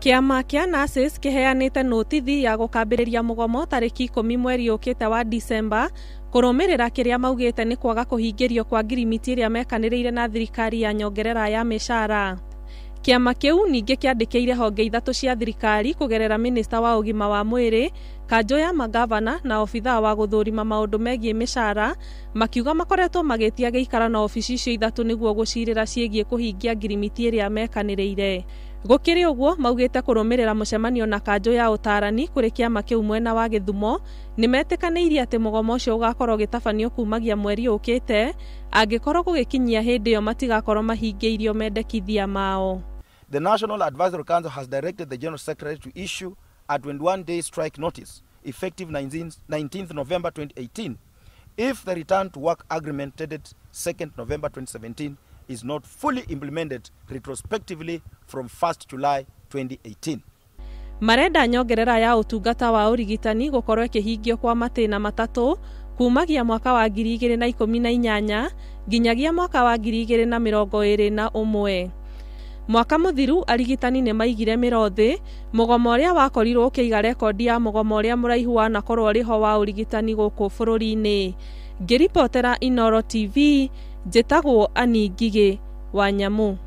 Kĩama kĩa Nurses kĩheanĩte notithi ya gũkambĩrĩria mũgomo tarĩki 10 mweri ũkĩte wa Disemba kũrũmĩrĩra kĩrĩa maugĩte nĩ kwaga kũhingĩrio kwa ngirimiti ĩrĩa mekanĩrĩire na thirikari ya nyongerera ya mĩcara. Kĩama kĩu ningĩ kĩandĩkĩire honge ithatũ cia thirikari kũgerera minista wa ũgima wa mwĩrĩ, kanjũ ya magavana na obithaa wa gũthũrima maũndũ megiĩ mĩcara, makiuga makoretwo magĩtia gĩikaro na obici icio ithatũ nĩguo gũcirĩra ciĩgiĩ kũhingia ngirimiti ĩrĩa mekanĩrĩire. Gũkĩrĩ ũguo maugĩte kũrũmĩrĩra mũcemanio na kanjũ ya ũtarani kũrĩ kĩama kĩu mwena wa Gĩthumo nĩmetĩkanĩirie atĩ mũgomo ũcio ũgakorwo ũgĩtabanio kumagia mweri ũkĩte angĩkorwo gũgĩkinyia hĩndĩ ĩyo matigakorwo mahingĩirio mendekithia mao. The National Advisory Council has directed the General Secretary to issue a 21-day strike notice effective 19th November 2018 if the return to work agreement dated 2nd November 2017 is not fully implemented retrospectively from 1st July 2018. Marenda nyongerera ya ũtungata wa ũrigitani gũkorwo ĩkĩhingio kwa matĩna matatũ kumagia mwaka wa 2018 nginyagia mwaka wa 2021. Mwaka mũthiru arigitani nĩ maigire mĩro thĩ mũgomo ũrĩa wakorirwo ũkĩiga rekondi ya mũgomo ũrĩa mũraihu wanakorwo ũrĩ ho wa ũrigitani gũkũ bũrũri-inĩ. Ngĩribotera Inooro TV, njĩtagwo Annie Ngigĩ wa Nyamu.